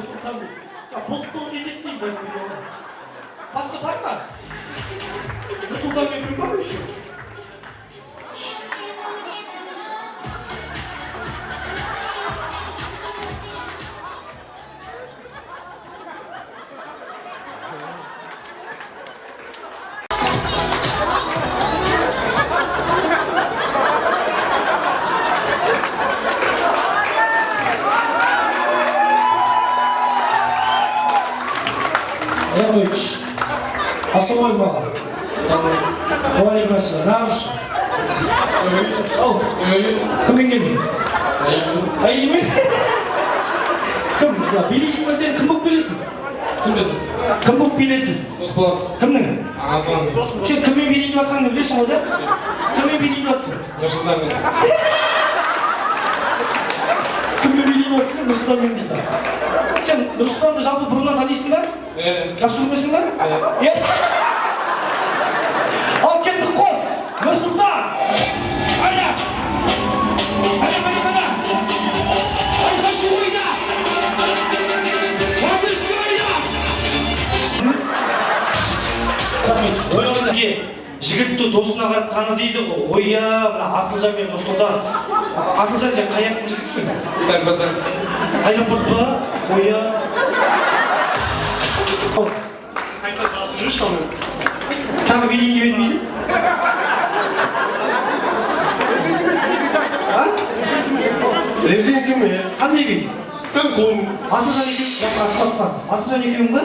Нұрсұлтан бұлт-бұлт етеді деймін бәлкім. Басқа бар ма? Нұрсұлтанмен кім бар вообще? Аяқ. Ассалаумағалейкум, аға. Уағалейкум ассалам. Неғып? Ау, кіммен келдің? Әйелмен? Кім? Билейсің ба сен? Кім болып билейсің? Түсінбедім. Кім болып билейсіз? Дос баласы. Кімнің? Ағасынан. Сен кіммен билейін деп жатқаныңды білесің ғой да? Кіммен билейін деп жатсың? Нұрсұлтанмен. Кіммен билейін деп жатсың? Нұрсұлтанмен дейді. Сен Нұрсұлтанды жалпы бұрыннан танисың ба? Е, Жақсы көресің ба? Е. Е. Ал кеттік, қос! Нұрсұлтан! Айда! Айда, айда, айда! Айқашы ойда! Айқашы ойда! Рахмет. Ойлағанда жігітті досына қарап таны дейді ғой. Ой, мына Асылжан мен Нұрсұлтан. Асылжан, сен қай жақтың жігітісің? Сталин базар. Аэропорт па? Ой. Жүрші анау. Тағы билейін деп едім дейді. А? Резинка ме? Қандай би? Кәдімгі қолым. Асылжан екеуің, басқа. Асылжан екеуің ба?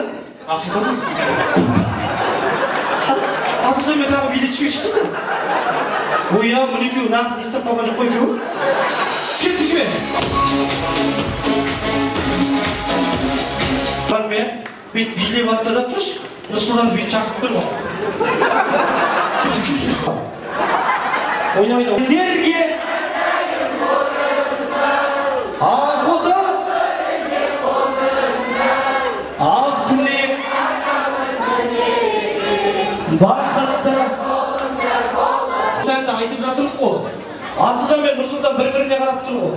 Асылхан. Асылжанмен тағы билетіп жіберші дейді. Ой, мына екеуі нағып не істеп қалған жоқ қой екеуі. Кеттік, жібер. Мен бүйтіп билеп атты да тұршы. Нұрсұлтанды бүйтіп шақырып қойды ғой. Ойнамайды. Елдерге ақ ота, ақ тілек, бақытты. Сәнді айтып жатырмық қой. Асылжан мен Нұрсұлтан бір біріне қарап тұр ғой.